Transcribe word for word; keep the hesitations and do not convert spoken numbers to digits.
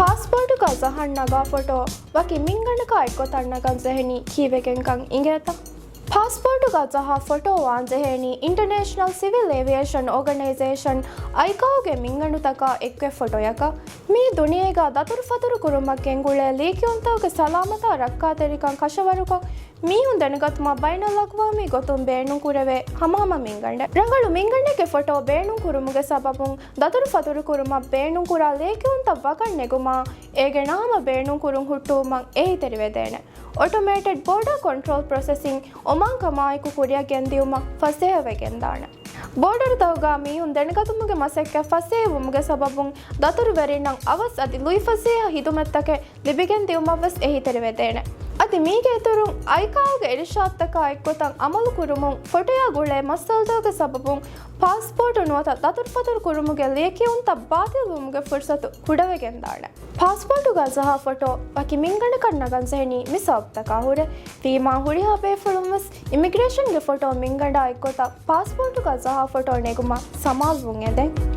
ޕާސްޕޯޓުގަ ޖަހަން ނަގާ ފޮޓޯ ވަކި މިންގަނޑަކާ އެއްގޮތަށް ނަގަން ޖެހެނީ ކީއްވެގެންކަން އިނގޭތަ؟ ޕާސްޕޯޓުގަ ޖަހާ ފޮޓޯ ވާން ޖެހޭނީ އިންޓަރނޭޝަނަލް ސިވިލް އޭވިއޭޝަން އޯގަނައިޒޭޝަން، އައިކާއޯގެ މިންގަނޑުތަކާ އެއްގޮތް ފޮޓޯއަކަށް. މީ ދުނިޔޭގަ ދަތުރުފަތުރު ކުރުމަށް ގެންގުޅޭ ލިޔެކިޔުންތަކުގެ ސަލާމަތާ ރައްކާތެރިކަން ކަށަވަރުކޮށް، މީހުން ދެނެގަތުމަށް ބައިނަލްއަގްވާމީ ގޮތުން ބޭނުންކުރެވޭ ހަމަހަމަ މިންގަނޑެއް. ރަނގަޅު މިންގަނޑެއްގެ ފޮޓޯ ބޭނުންކުރުމުގެ ސަބަބުން ދަތުރުފަތުރު ކުރުމަށް ބޭނުންކުރާ ލިޔެކިޔުންތައް ވަކަށް ނެގުމާ، އޭގެ ނަހަމަ ބޭނުންކުރުން ހުއްޓުވުމަށް އެހީތެރިވެދޭނެ. އޮޓޮމޭޓެޑް ބޯޑާ ކޮންޓްރޯލް ޕްރޮސެސިން އޮމާން ކަމާއެކު ކުރިއަށް ގެންދިއުމަށް ފަސޭހަވެގެންދާނެ. ބޯޑަރުތަކުގަ މީހުން ދެނެގަތުމުގެ މަސައްކަތް ފަސޭހަވުމުގެ ސަބަބުން ދަތުރުވެރިންނަށް އަވަސް އަދި ލުއިފަސޭހަ ހިދުމަތްތަކެއް ލިބިގެން ދިއުމަށްވެސް އެހީތެރިވެދޭނެ. އަދި މީގެ އިތުރުން، އައިކާއޯގެ އިރުޝާދުތަކާ އެއްގޮތަށް އަމަލު ކުރުމުން ފޮޓޯއާ ގުޅޭ މައްސަލަތަކުގެ ސަބަބުން ޕާސްޕޯޓު ނުވަތަ ދަތުރުފަތުރު ކުރުމުގެ ލިޔެކިޔުންތައް ބާތިލްވުމުގެ ފުރުސަތު ކުޑަވެގެންދާނެ. ޕާސްޕޯޓުގަ ޖަހާ ފޮޓޯ ވަކި މިންގަނޑަކަށް ނަގަން ޖެހެނީ މި ސަބަބުތަކާ ހުރެ. ވީމާ ހުރިހާ ބޭފުޅުން ވެސް އިމިގްރޭޝަންގެ ފޮޓޯ މިންގަނޑާ އެއްގޮތަށް ޕާސްޕޯޓުގަ ޖަހާ ފޮޓޯ ނެގުމަށް ސަމާލުވުން އެދެން.